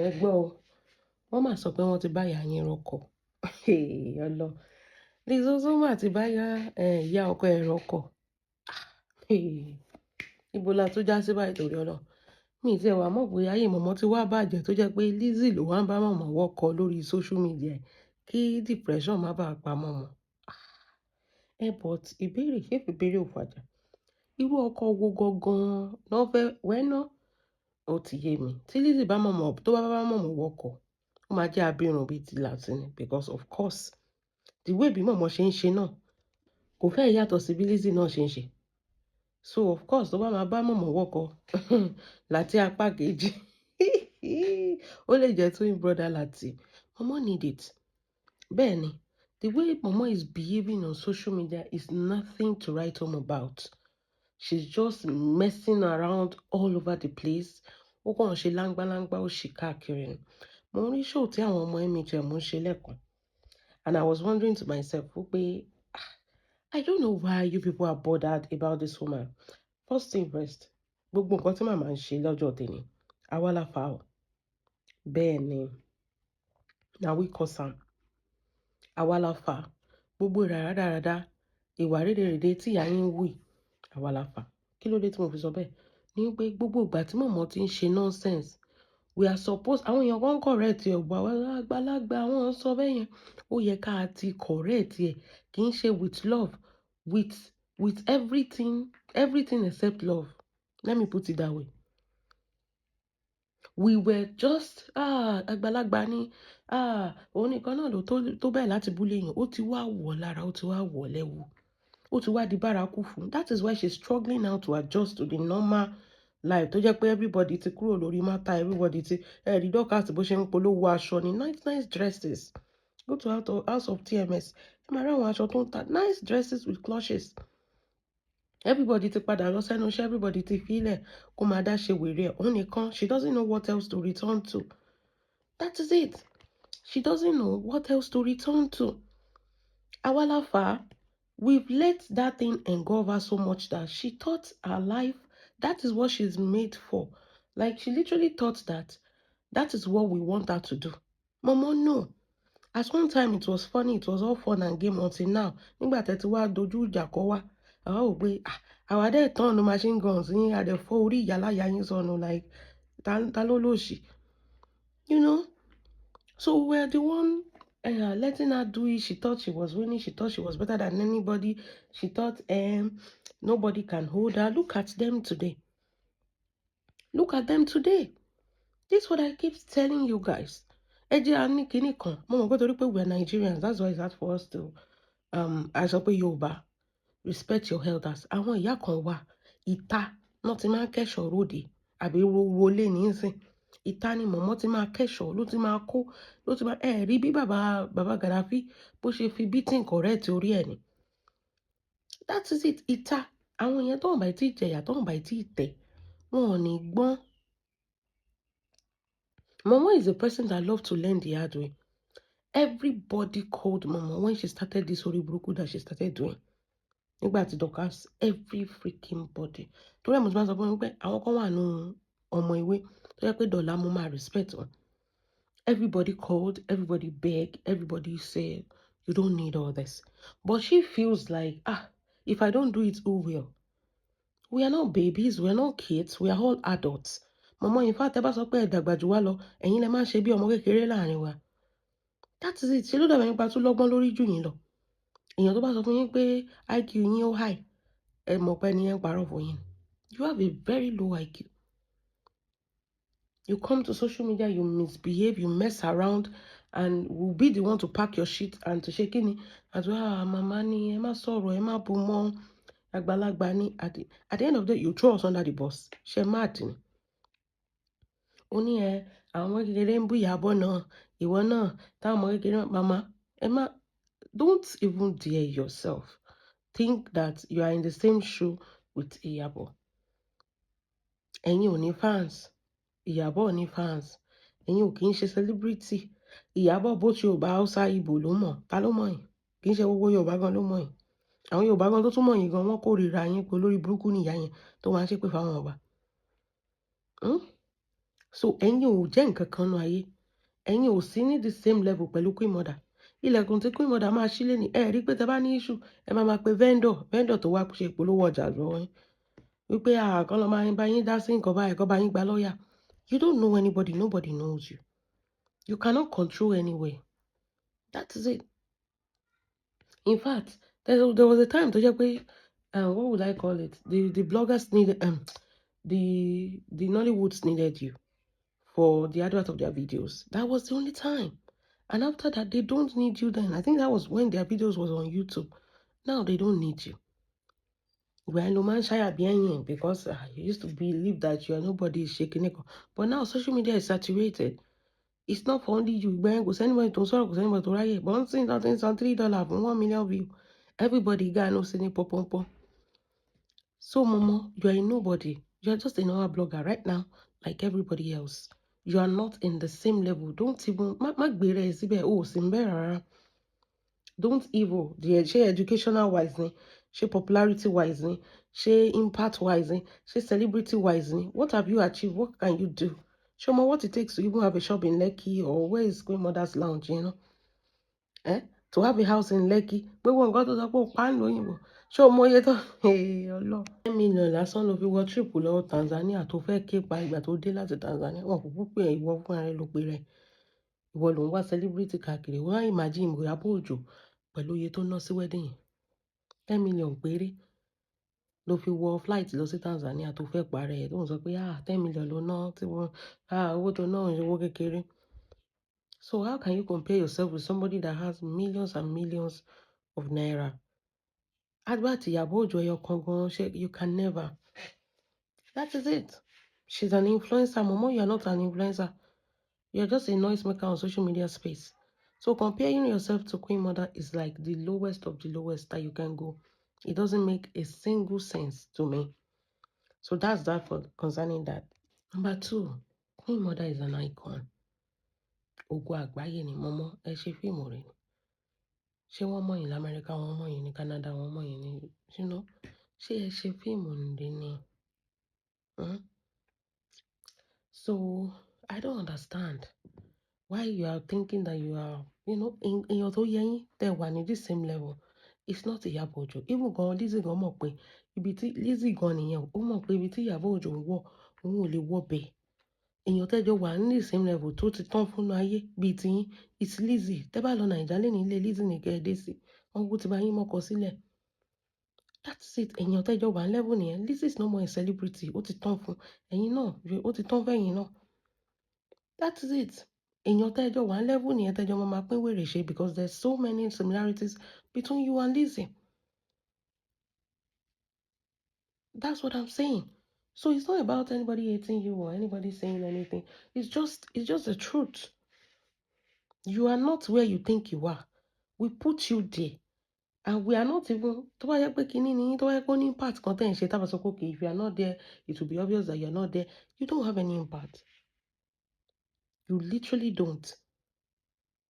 Ẹ gbọ́ o, wọ́n máa sọ pé wọ́n ti bá ìyá yín rọ́kọ. Ọlọ́run. Lizozo mà ti bá ìyá ọkọ ẹ̀ rọ́kọ. Ibo la tún já sí báyìí torí Ọlọ́run? Mi ò tí è wá mọ̀ bóyá ayé mọ̀mọ́ tí wá bàjẹ́ tó jẹ́ pé Lizzy ló wá ń bá mọ̀mọ́ wọ́kọ lórí social media kí depression má bàa pa mọ̀mọ́. But ìbéèrè, ṣé ìbéèrè ò fàjà? Irú ọkọ wo gangan ló fẹ́ wẹ́ ná? Ó ti yé mi. Tí Lizzy bá mọ̀mọ́, tó bá bá mọ̀mọ́ wọ́kọ, ó máa jẹ́ abirùn bíi ti Lati ni because of course the way bí mọ̀mọ́ ṣe ń ṣe náà kò fẹ́ yàtọ̀ sí bí Lizzy náà ṣe ń ṣe. So of course tó bá máa bá mọ̀mọ́ wọ́kọ, Lati apá kejì, ó lè jẹ́ twin brother Lati. Mọ̀mọ́ need it. Bẹ́ẹ̀ ni, the way mọ̀mọ́ is behaving on social media is nothing to write home about. She's just messing around all over the place. Ó kàn ṣe láńgbáláńgbá, ó ṣì káàkiri ni. Mo ń rí show tí àwọn ọmọ MHM ń ṣe lẹ́ẹ̀kan. And I was wondering to myself wípé, ah, I don't know why you people are bothered about this woman. First thing first, gbogbo nǹkan tí màmá ń ṣe lọ́jọ́ tèmi, àwa la fà á o. Bẹ́ẹ̀ ni, na we cause am. Àwa la fà á. Gbogbo rádaràda, ìwà rédèrèdè tí ìyá yín ń wù yìí, àwa la fà á. Kí ló dé tí mo fi sọ bẹ́ẹ̀? Ní pé gbogbo ìgbà tí mọ̀mọ́ ti ń ṣe nonsense, we are supposed, àwọn èèyàn kan correct ẹ̀, but àwọn àgbàlagbà wọ́n sọ bẹ́ẹ̀ yẹn. Ó yẹ ká ti correct ẹ̀, kì í ṣe with love, with everything, everything except love. Let me put it that way. We were just, ah, àgbàlagbà ni, ah, òun nìkan náà ló tó bẹ́ẹ̀ láti bully èèyàn. Ó ti wá wọ̀ lára, ó ti wá wọ̀ lẹ́wu. Ó ti wá di bárakú fún. That is why she's struggling now to adjust to the normal life tó jẹ́ pé everybody ti kúrò lórí matter, everybody ti ẹ rí Dorcas bó ṣe ń polówó aṣọ ní nice nice dresses. Go to house of TMS, ẹ máa rí àwọn aṣọ tó ń ta, nice dresses with clutches. Everybody ti padà lọ sẹ́nu iṣẹ́, everybody ti fi kó máa dá ṣe wèrè ẹ̀. Òun nìkan, she doesn't know what else to return to. That is it, she doesn't know what else to return to. Àwa la fà á. We've let that thing engulf her so much that she thought her life, that is what she's made for. Like, she literally thought that that is what we want her to do. Momo, no. At one time it was funny, it was all fun and game until now. Nígbà tẹ́ ti wá dojú ìjà kọ wá, àwa wò pé, ah, àwa dẹ̀ turn machine guns yín, a dẹ̀ fọ́ orí ìyáláyà yín sọnù like ta ló lòṣì. So we're the one letting her do it. She thought she was winning. She thought she was better than anybody. She thought nobody can hold her. Look at them today. Look at them today. This is what I keep telling you guys. Ẹ jẹ́ a ní kinní kan. Mo mọ̀ pé torí pé we are Nigerians, that's why it's hard for us to a sọ pé Yorùbá, respect your elders. Àwọn ìyá kan wà, ìta náà ti máa ń kẹ́ṣọ̀ọ́ ròde àbí wọlé nísìn. Ìta ni mọ̀mọ́ ti máa kẹ́ṣọ̀ọ́, ló ti máa kó, ló ti máa, ẹ rí bí bàbá, bàbá Gaddafi bó ṣe fi beating correct orí ẹ̀ ni. That is it. Ìta, àwọn èèyàn tó ń bá tí jẹ̀yà, tó ń bá tí tẹ̀, wọn ò ní gbọ́n. Momo is a person that love to learn the hard way. Everybody called Momo when she started this orí burúkú that she started doing. Nígbà tí Dorcas, every freaking body. Torí ẹ̀ mo ti máa sọ fún yín pé àwọn kan wà nínú ọmọ ìwé tó jẹ́ pé dọ̀là mo máa respect wọn. Everybody called, everybody begged, everybody said, "You don't need all this." But she feels like, "Ah, if I don't do it, who will?" We are not babies, we are not kids, we are all adults. Mọ̀mọ́, in fact, ẹ bá sọ pé ẹ dàgbà jù wá lọ, ẹ̀yin lẹ máa ń ṣe bí ọmọ kékeré láàrin wa. That is it. Ṣé ló dàbí nípa tún lọ́gbọ́n lórí jù yín lọ? Èèyàn tó bá sọ fún yín pé IQ yín ó high, ẹ mọ̀ pé ẹni yẹn ń parọ́ fún yín. You have a very low IQ. You come to social media, you misbehave, you mess around, and we'll be the one to pack your shit and to ṣe kíni. And to, ah, màmá ni, ẹ má sọ̀rọ̀, ẹ má bu mọ́, àgbàlagbà ni. At the end of the day, you throw us under the bus. Ṣé mad ni? Ó ní ẹ, àwọn ọmọ kékeré ń bú Ìyábọ̀ náà, ìwọ náà, táwọn ọmọ kékeré, màmá, ẹ má, don't even dare yourself think that you are in the same shoe with Ìyábọ̀. Ẹ̀yin ò ní fans, Ìyábọ̀ ò ní fans, ẹ̀yin ò kì í ṣe celebrity. Ìyábọ̀ bó ti Yorùbá, Hausa, Igbo ló mọ̀, ta ló mọ̀ yín? Kì í ṣe gbogbo Yorùbá gan ló mọ̀ yín. Àwọn Yorùbá gan tó tún mọ̀ yín gan, wọ́n kórìíra yín pé olórí burúkú ni ìyá yẹn tó máa ń ṣépè fáwọn ọba. Hmm? So ẹ̀yin ò jẹ́ nǹkan kan nínú ayé. Ẹ̀yin ò sí ní the same level pẹ̀lú Queen Mother. Ilẹ̀kùn tí Queen Mother máa ṣí lónìí, ẹ rí pé tẹ bá ní issue, ẹ máa máa pe vendor, vendor tó wá ṣe ìpolówó ọjà lọ́wọ́ yín. Wípé à kán lọ máa bá yín dá sí nǹkan báyìí, kán bá yín gba lawyer. You don't know anybody, nobody knows you. You cannot control anywhere. That is it. In fact, there was a time tó jẹ́ pé, what would I call it? The bloggers needed, the Nollywoods needed you for the advert of their videos. That was the only time. And after that, they don't need you then. I think that was when their videos was on YouTube. Now they don't need you. Ìgbà yẹn ló máa ń ṣáyà bí ẹ̀yìn because you used to believe that you are nobody is shaking it. But now social media is saturated. It's not for only you. Ìgbà yẹn kò sí anybody tó ń sọ̀rọ̀, kò sí anybody tó ráyè. But ń sìn tó ti ń san $3 fún 1 million view. Everybody got no sí ní pọ́npọ́npọ́n. So Momo, you are a nobody. You are just a normal blogger right now, like everybody else. You are not in the same level. Don't even má má gbéra ẹ síbẹ̀, o ò sí ńbẹ̀ rárá. Don't even the ṣé educational wise ni, ṣé popularity wise ni, ṣé impact wise ni, ṣé celebrity wise ni. What have you achieved? What can you do? Ṣé o mọ what it takes to even have a shop in Lekki, or where is Queen Mother's lounge? Eh? To have a house in Lekki. Gbogbo nǹkan tó sọ pé ó pa ń lóyìnbó. Ṣé o mọ iye tó Ọlọ́run. 10 million lásán ló fi wọ trip lọ Tanzania tó fẹ́ ké pa ìgbà tó dé láti Tanzania. Wọn kò kú pé ìwọ fúnra rẹ ló pe rẹ̀. Ìwọ ló ń wá celebrity káàkiri. Wọ́n á imagine Ìyábọ̀ Òjó pẹ̀lú iye tó ná sí wedding yẹn. 10 million péré ló fi wọ flight lọ sí Tanzania tó fẹ́ parẹ́ ẹ̀ tó ń sọ pé ah, 10 million ló ná tí wọ́n, ah, owó tó ná òun ṣe owó kékeré. So how can you compare yourself with somebody that has millions and millions of naira? Advert Ìyábọ̀ Òjó ẹyọ kan gan ṣe, you can never. That is it. She's an influencer. Momo, you are not an influencer. You're just a noisemaker on social media space. So comparing yourself to Queen Mother is like the lowest of the lowest that you can go. It doesn't make a single sense to me. So that's that for concerning that. Number two, Queen Mother is an icon. Ògo àgbáyé ni Momo. Ẹ ṣe fíìmù rẹ̀ ni. Ṣé wọ́n mọ̀ yín l'Amẹ́ríkà, wọ́n mọ̀ yín ní Canada, wọ́n mọ̀ yín ní? Ṣé ẹ ṣe fíìmù rí ni? Hmm? So I don't understand why you are thinking that you are èèyàn tó yẹ yín tẹ́ wà ní this same level. It's not Ìyábọ̀ Òjó. Even gan Lizzy gan mọ̀ pé ibi tí Lizzy gan nìyẹn, ó mọ̀ pé ibi tí Ìyábọ̀ Òjó ń wọ̀, òun ò lè wọ bẹ̀. Èèyàn tẹ́jọ wà ní the same level tó ti tán fún ayé bíi ti yín, it's Lizzy. Tẹ́ bá lọ Naija léni, ilé Lizzy ní kẹ́ ẹ dé sí. Wọ́n kúkú ti bá yín mọ́kọ sílẹ̀. That's it. Èèyàn tẹ́jọ wà ní level nìyẹn. Lizzy is no more a celebrity. Ó ti tán fún ẹ̀yin náà. Ó ti tán fún ẹ̀yin náà. That is it. Èèyàn tẹ́jọ wà ní level nìyẹn, tẹ́jọ máa máa pín wèrè ṣe, because there's so many similarities between you and Lizzy. That's what I'm saying. So it's not about anybody hating you or anybody saying anything. It's just the truth. You are not where you think you are. We put you there. And we are not even, tó bá jẹ́ pé kíní ni, tó bá jẹ́ pé ó ní impact kan tẹ́ ẹ̀ ń ṣe, tá bá sọ pé okay, if you are not there, it will be obvious that you are not there. You don't have any impact. You literally don't.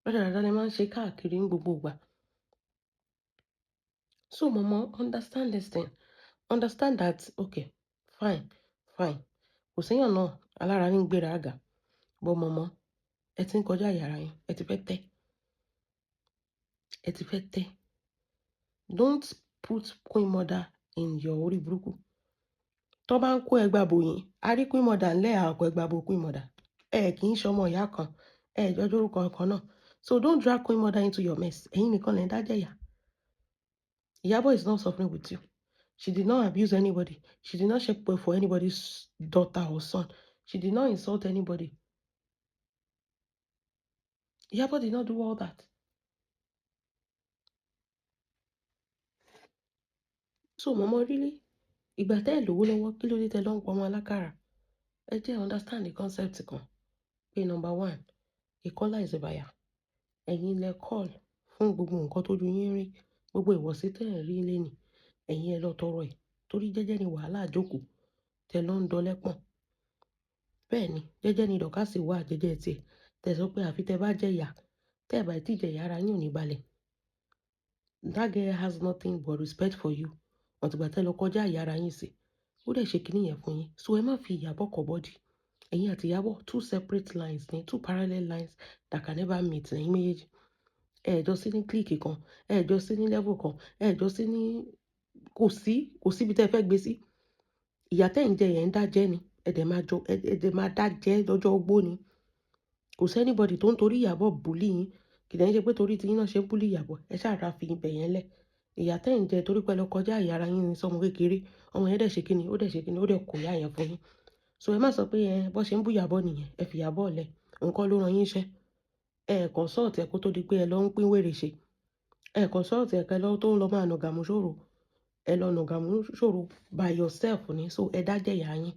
Rádaràda lẹ máa ń ṣe káàkiri ní gbogbo ìgbà. So Momo, understand this thing. Understand that, okay, fine, fine. Kò séèyàn náà, alára ní gbéra àgà. But Momo, ẹ ti ń kọjá àyè ara yín, ẹ ti fẹ́ tẹ́. Ẹ ti fẹ́ tẹ́. Don't put Queen Mother in your orí burúkú. Tó bá ń kó ẹgbà bò yín, a rí Queen Mother ńlẹ̀, àkọ́ ẹgbà bò Queen Mother. Ẹ kì í ṣọmọ ìyá kan, ẹ jọjọ́ orúkọ kan náà. So don't drag Queen Mother into your mess. Ẹ̀yin nìkan lẹ ń dájẹ́ ìyà. Ìyábọ̀ is not suffering with you. She did not abuse anybody. She did not ṣépè for anybody's daughter or son. She did not insult anybody. Ìyábọ̀ did not do all that. So Momo, really, ìgbà tẹ́ ẹ̀ lówó lọ́wọ́, kí ló dé tẹ́ lọ ń pọn ọmọ alákàrà? Ẹ jẹ́ understand the concept kan. Pé number one, a caller is a buyer. Ẹ̀yin lẹ call fún gbogbo nǹkan tójú yín rí, gbogbo ìwọ̀sí tẹ́ ẹ̀ rí lénìí. Ẹ̀yin ẹ lọ tọrọ ẹ̀ torí jẹ́jẹ́ ni wàhálà jókòó tẹ́ lọ ń dọlẹ́pọ̀n. Bẹ́ẹ̀ ni, jẹ́jẹ́ ni Dorcas wà jẹ́jẹ́ tiẹ̀. Tẹ́ sọ pé àfi tẹ́ bá jẹ ìyà, tẹ́ ẹ bá tí jẹ ìyà, ara yín ò ní balẹ̀. That girl has nothing but respect for you. Until ìgbà tẹ́ lọ kọjá àyè ara yín sí. Ó dẹ̀ ṣe kíní yẹn fún yín. So ẹ má fi Ìyábọ̀ kọ́ body. Ẹ̀yin àti Ìyábọ̀, two separate lines ni, two parallel lines that can never meet ẹ̀yin méjèèjì. Ẹ jọ sí ní clique kan, ẹ jọ sí ní level kan, ẹ jọ sí ní kò sí ibi tí ẹ fẹ́ gbé sí. Ìyà tẹ́ ń jẹ yẹn ń dá jẹ ni, ẹ dẹ̀ máa jọ, ẹ dẹ̀ máa dá jẹ lọ́jọ́ ogbó ni. Kò sí anybody tó ń torí Ìyábọ̀ bully yín. Kì í dẹ̀ ṣe pé torí tí yín náà ṣe ń bully Ìyábọ̀. Ẹ ṣáà ra fi ibẹ̀ yẹn lẹ̀. Ìyà tẹ́ ń jẹ torí pé ẹ lọ kọjá àyè ara yín ní sọ́mọ kékeré. Ọmọ yẹn dẹ̀ ṣe kíni, ó dẹ̀ ṣe kíni, ó dẹ̀ kó ìyà yẹn fún yín. So ẹ má sọ pé ẹ bó ṣe ń bú Ìyábọ̀ nìyẹn, ẹ fi Ìyábọ̀ lẹ̀. Òun kọ́ ló rán yín iṣẹ́. Ẹ consult ẹ kó tó di pé ẹ lọ ń pín wèrè ṣe. Ẹ consult ẹ kẹ́ lọ tó ń lọ máa nàgàmú ṣòro. Ẹ lọ nàgàmú ṣòro by yourself ni. So ẹ dá jẹ ìyà yín.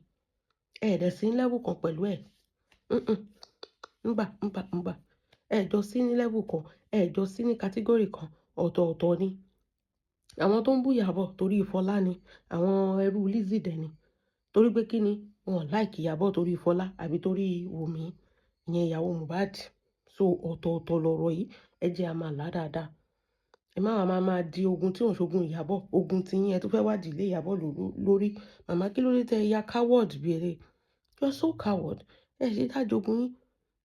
Ẹ dẹ̀ sí ní level kan pẹ̀lú ẹ̀. Ngbà, ngbà, ngbà. Ẹ jọ sí ní level kan, ẹ jọ sí ní category kan, ọ̀tọ̀ọ̀tọ̀ ni. Àwọn tó ń bú Ìyábọ̀ torí Fọlá ni, àwọn ẹrú Lizzy dẹ̀ ni. Torí pé kí ni? Wọ́n ò like Ìyábọ̀ torí Fọlá àbí torí Wunmi, ìyẹn ìyàwó Mohbad. So ọ̀tọ̀ọ̀tọ̀ lọ̀rọ̀ yìí, ẹ jẹ́ a máa là dáadáa. Ẹ má wá máa di ogun tí ò ń ṣogun Ìyábọ̀, ogun tí yín ẹ tó fẹ́ wá dì lé Ìyábọ̀ lórí. Màmá, kí ló dé tẹ ya coward bí eléyìí? You are so coward. Ẹ ṣe dájú ogun yín.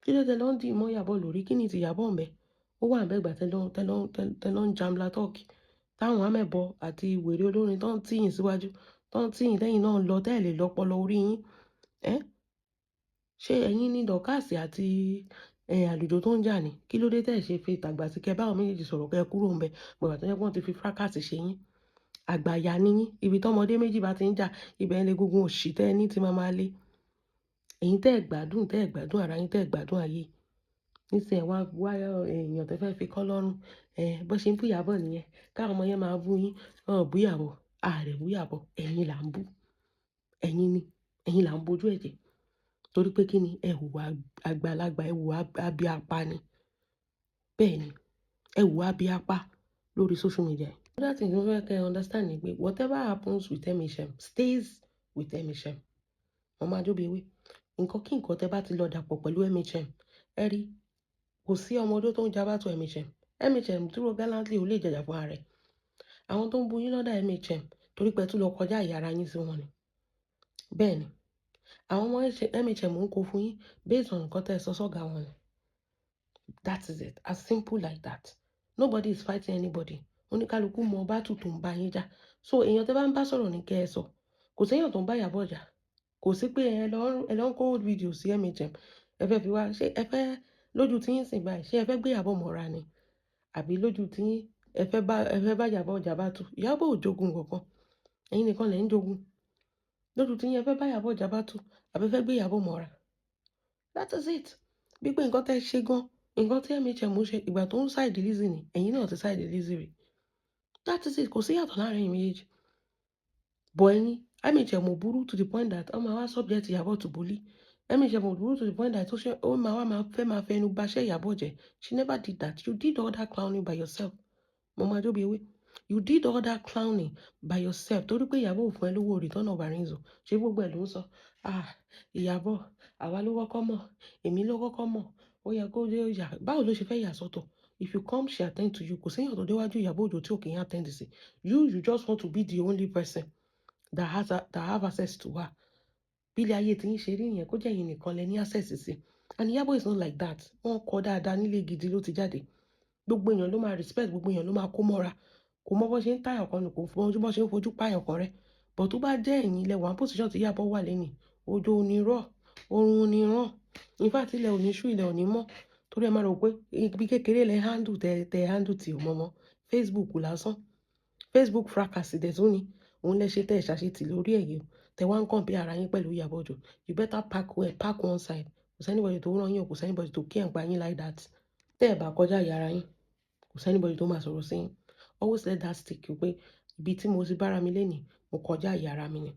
Kí ló dé lọ ń dì mọ́ Ìyábọ̀ lórí? Kí ni ti Ìyábọ̀ ń bẹ? Ó wà níbẹ̀ ìgbà tẹ lọ ń jambla talk. Táwọn amẹ̀bọ àti wèrè olórin tó ń tì yín síwájú, tó ń tì yín lẹ́yìn náà lọ tẹ́lẹ̀ lọ́pọlọ orí yín. Ẹ́ ṣé ẹ̀yin ní Dorcas àti àlùjọ tó ń jà ní? Kí ló dé tẹ́ ẹ ṣe fi tàgbà sí kẹ bá àwọn méjèèjì sọ̀rọ̀ kẹ kúrò ńbẹ̀? Gbogbo tó jẹ́ pé wọ́n ti fi fracas ṣe yín. Àgbàyà ni yín. Ibi tí ọmọdé méjì bá ti ń jà, ibẹ̀ ni egungun òṣì tẹ́ ẹ ní tí máa máa lé. Ẹ̀yin tẹ́ ẹ gbádùn ara yín, tẹ́ ẹ gbádùn ayé. Nísìnyí ẹ wá wá èèyàn tí ẹ fẹ́ fi kọ́ lọ́rùn. Bó ṣe ń bú Ìyábọ̀ nìyẹn. Káwọn ọmọ yẹn máa bú yín. Wọn ò bú Ìyábọ̀. A rẹ̀ bú Ìyábọ̀. Ẹ̀yin là ń bú. Ẹ̀yin ni. Ẹ̀yin là ń bojú ẹ̀jẹ̀. Torí pé kí ni? Ẹ hùwà àgbàlagbà, ẹ hùwà abiapa ni. Bẹ́ẹ̀ ni. Ẹ hùwà abiapa lórí social media. Another thing mo fẹ́ kí ẹ understand ni pé whatever happens with MHM stays with MHM. Mama Ajobiwe, nǹkan kí nǹkan tẹ bá ti lọ dàpọ̀ pẹ̀lú MHM, ẹ rí, kò sí ọmọdé tó ń jà battle MHM. MHM dúró gallantly, ó lè jàjà fún ara rẹ̀. Àwọn tó ń bu yín lọ́dà MHM torí pé ẹ tún lọ kọjá àyè ara yín sí wọn ni. Bẹ́ẹ̀ ni. Àwọn ọmọ MHM ń kó fún yín based on nǹkan tẹ́ ẹ sọ sọ́gà wọn ni. That is it. As simple like that. Nobody is fighting anybody. Oníkálukú mọ battle tó ń bá yín jà. So èèyàn tẹ́ bá ń bá sọ̀rọ̀ ní kẹ́ ẹ sọ. Kò sí èèyàn tó ń bá Ìyábọ̀ jà. Kò sí pé ẹ lọ ń kó old video sí MHM. Ẹ fẹ́ fi wá ṣé ẹ fẹ́ lójú tí yín sìn báyìí, ṣé ẹ fẹ́ gbé Ìyábọ̀ mọ́ra ni? Àbí lójú tí yín ẹ fẹ́ bá Ìyábọ̀ jà battle? Ìyábọ̀ ò jogun kankan. Ẹ̀yin nìkan lẹ̀ ń jogun. Lójú tí yín ẹ fẹ́ bá Ìyábọ̀ jà battle àbí ẹ fẹ́ gbé Ìyábọ̀ mọ́ra? That is it. Bí pé nǹkan tẹ́ ẹ ṣe gan, nǹkan tí MHM ń ṣe ìgbà tó ń side Lizzy ni, ẹ̀yin náà ti side Lizzy rí. That is it. Kò sí ìyàtọ̀ láàrin ẹ̀yin méjèèjì. But ẹ̀yin, MHM ò burú to the point that ó máa wá subject Ìyábọ̀ to bully. MHM ò burú to the point that ó ṣe ó máa wá máa fẹ́ máa fẹnu baṣẹ́ Ìyábọ̀ jẹ́. She never did that. You did all that clowning by yourself. Mama Ajobiwe, you did all that clowning by yourself torí pé Ìyábọ̀ ò fún ẹ lówó return of Arinzo. Ṣé gbogbo ẹ̀ ló ń sọ? Ah, Ìyábọ̀, àwa ló kọ́kọ́ mọ̀, èmi ló kọ́kọ́ mọ̀. Ó yẹ kó dé yà. Báwo ló ṣe fẹ́ yà sọ́tọ̀? If you come, she attend to you. Kò sí èèyàn tó déwájú Ìyábọ̀ Òjó tí ò kì í attend sí. You just want to be the only person that have access to her. Bí ilé ayé tí yín ṣe rí nìyẹn, kó jẹ́ ẹ̀yin nìkan lẹ ní access sí. And Ìyábọ̀ is not like that. Wọ́n kọ́ dáadáa nílé gidi ló ti jáde. Gbogbo èèyàn ló máa respect, gbogbo èèyàn ló máa kó mọ́ra. Kò mọ bó ṣe ń tàyàn kan nù, kò mọ bó ṣe ń fojú pààyàn kan rẹ́. But tó bá jẹ́ ẹ̀yin lẹ wà ní position tí Ìyábọ̀ wà lónìí, òjò ò ní rọ̀, oorun ò ní ràn. In fact, ilẹ̀ ò ní ṣú, ilẹ̀ ò ní mọ́. Torí ẹ máa rò pé ibi kékeré lẹ handle tẹ handle tí ò mọ̀ mọ́. Facebook lásán. Facebook fracas dẹ̀ tún ni. Òun lẹ ṣe tẹ́ ẹ ṣàṣetì lórí ẹ̀ yìí o. Tẹ wá ń compare ara yín pẹ̀lú Ìyábọ̀ Òjó. You better pack well, pack one side. Kò sí anybody tó rán yín o, kò sí anybody tó care nípa yín like that. Tẹ́ ẹ bá kọjá àyè ara yín, kò sí anybody tó máa sọ̀rọ̀ sí yín. Always let that stick you pé ibi tí mo ti bára mi lénìí, mo kọjá àyè ara mi ni.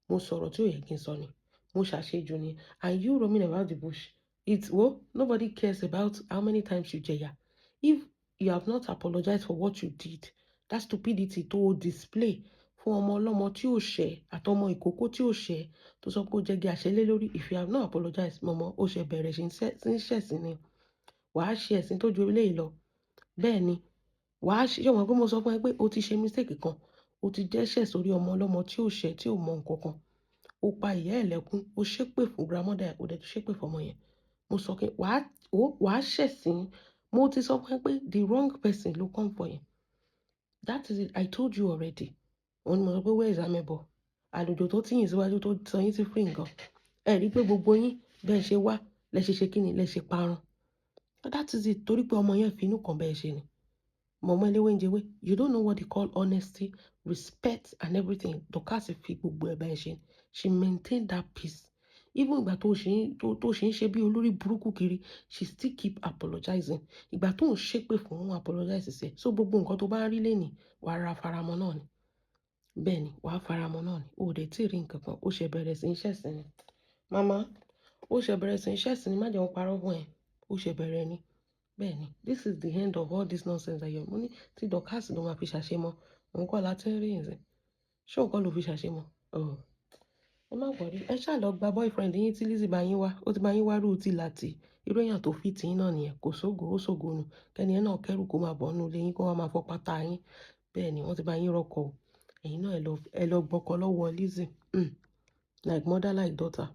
Mo sọ̀rọ̀ tí ò yẹ kí n sọ ni. Mo ṣàṣejù ni. And you roaming about the bush. It's well, nobody cares about how many times you jẹ̀yà. If you have not apologized for what you did, that stupidity tó display fún ọmọ ọlọ́mọ tí ò ṣẹ̀ àtọmọ ìkókó tí ò ṣẹ̀ tó sọ pé ó jẹ́gi àṣẹlé lórí. If you have not apologized, mọ̀mọ́, ó ṣe bẹ̀rẹ̀ ṣe ń ṣẹ̀sín ni. Wàá ṣe ẹ̀sín tó ju eléyìí lọ. Bẹ́ẹ̀ ni, wàá ṣe, ṣé o mọ̀ pé mo sọ fún ẹ pé o ti ṣe mistake kan, o ti dẹ́ṣẹ̀ sórí ọmọ ọlọ́mọ tí ò ṣẹ̀, tí ò mọ nǹkan kan. Ó pa ìyá ẹ̀ lẹ́kún, ó ṣépè fún grandmother ẹ̀, ó dẹ̀ tún ṣépè fún ọmọ yẹn. Mo sọ pé wàá, wàá ṣẹ̀sín. Mo ti sọ fún ẹ pé the wrong person ló come for yẹn. That is it. I told you already. Òun ni mo sọ pé, where is Amebo? Àlùjọ tó tìyìn síwájú tó sọ yín sí free nǹkan. Ẹ rí pé gbogbo yín bẹ́ẹ̀ ṣe wá, lẹ ṣe ṣe kíni, lẹ ṣe parun. That is it. Torí pé ọmọ yẹn fi inú kan bẹ́ẹ̀ ṣe ni. Mọ̀mọ́ eléwé ń jẹwé. You don't know what they call honesty, respect and everything. Dorcas fi gbogbo ẹ̀ bẹ́ẹ̀ ṣe. She maintained that peace. Even ìgbà tó ṣe ń ṣe bí olórí burúkú kiri, she still keep apologizing. Ìgbà tó ń ṣépè fún òun apologize sí ẹ. So gbogbo nǹkan tó bá ń rí lénìí, wà á ra faramọ́ náà ni. Bẹ́ẹ̀ ni, wà á faramọ́ náà ni. O ò dẹ̀ tí ì rí nǹkan kan. Ó ṣe bẹ̀rẹ̀ sí ń ṣẹ̀sín ni. Mama, ó ṣe bẹ̀rẹ̀ sí ń ṣẹ̀sín ni. Má jẹ́ wọ́n parọ́ fún ẹ. Ó ṣe bẹ̀rẹ̀ ni. Bẹ́ẹ̀ ni. This is the end of all this nonsense that you're mo ní tí Dorcas ló máa fi ṣàṣemọ́. Òun kọ́ la tí ń rí ìsìn. Ṣé òun kọ́ ló fi ṣàṣemọ́? Oh. Ẹ má worry. Ẹ ṣá lọ gba boyfriend yín tí Lizzy bá yín wá. Ó ti bá yín wá rú tí láti. Irú èèyàn tó fit yín náà nìyẹn. Kò sógo, ó sógo nù. Kẹ́ni ẹ náà kẹ́rù kó máa bọ̀ nínú ilé yín kó wá máa fọ́ pátá yín. Bẹ́ẹ̀ ni, wọ́n ti bá yín rọ́kọ o. Ẹ̀yin náà ẹ lọ gbọ́kọ lọ́wọ́ Lizzy. Like mother, like daughter.